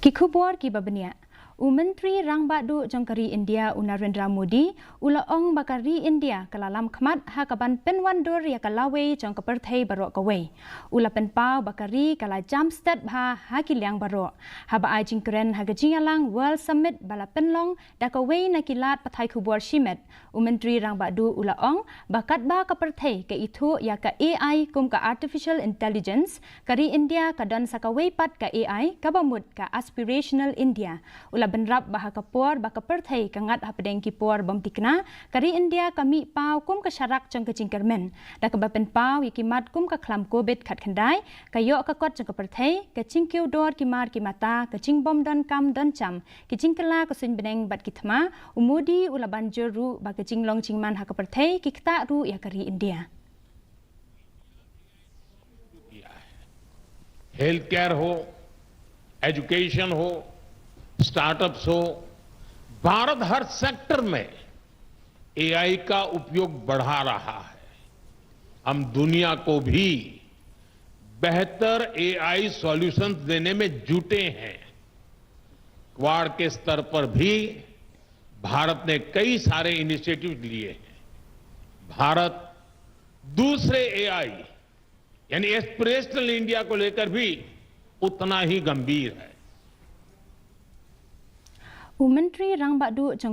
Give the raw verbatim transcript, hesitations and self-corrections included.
Ki khubor kiba bniah. U Myntri Rangbah Duh jong ka ri India u Narendra Modi u la ong ba ka ri India ka la lam khmat ha kaban pynwandur ïa ka lawei jong ka pyrthei baroh kawei. U la pynpaw ba ka ri ka la jam stet bha ha ki liang baroh. Haba ai jingkren ha ka jingïalang World Summit ba la pynlong da kawei na ki lad pathai khubor shimet, u Myntri Rangbah Duh u la ong ba katba ka pyrthei ka ithuh ïa ka A I kum ka Artificial Intelligence, ka ri India ka don sa kawei pat ka A I kaba mut ka Aspirational India. U la bynrap ba ha ka por ba ka pyrthei ka ngat hapdeng ki por bym tikna, ka ri India ka mih paw kum ka sharak jong ka jingkyrmen da kaba pynpaw ïa ki mat kum ka khlam Covid khatkhyndai, ka ïoh ka kot jong ka pyrthei, ka jingkiew dor ki mar ki mata, ka jingbym don kam don jam, ki jingkylla ka suiñ bneng bad ki thma. U Modi u la ban jur ruh ba ka jinglong jingman ha ka pyrthei ki ktah ruh ïa ka ri India. हेल्थ केयर हो, एजुकेशन हो, स्टार्टअप्स हो, भारत हर सेक्टर में एआई का उपयोग बढ़ा रहा है। हम दुनिया को भी बेहतर एआई सॉल्यूशंस देने में जुटे हैं। क्वाड के स्तर पर भी भारत ने कई सारे इनिशिएटिव्स लिए हैं। भारत दूसरे एआई यानी एस्पिरेशनल इंडिया को लेकर भी उतना ही गंभीर है। U Myntri Rangbah Duh jong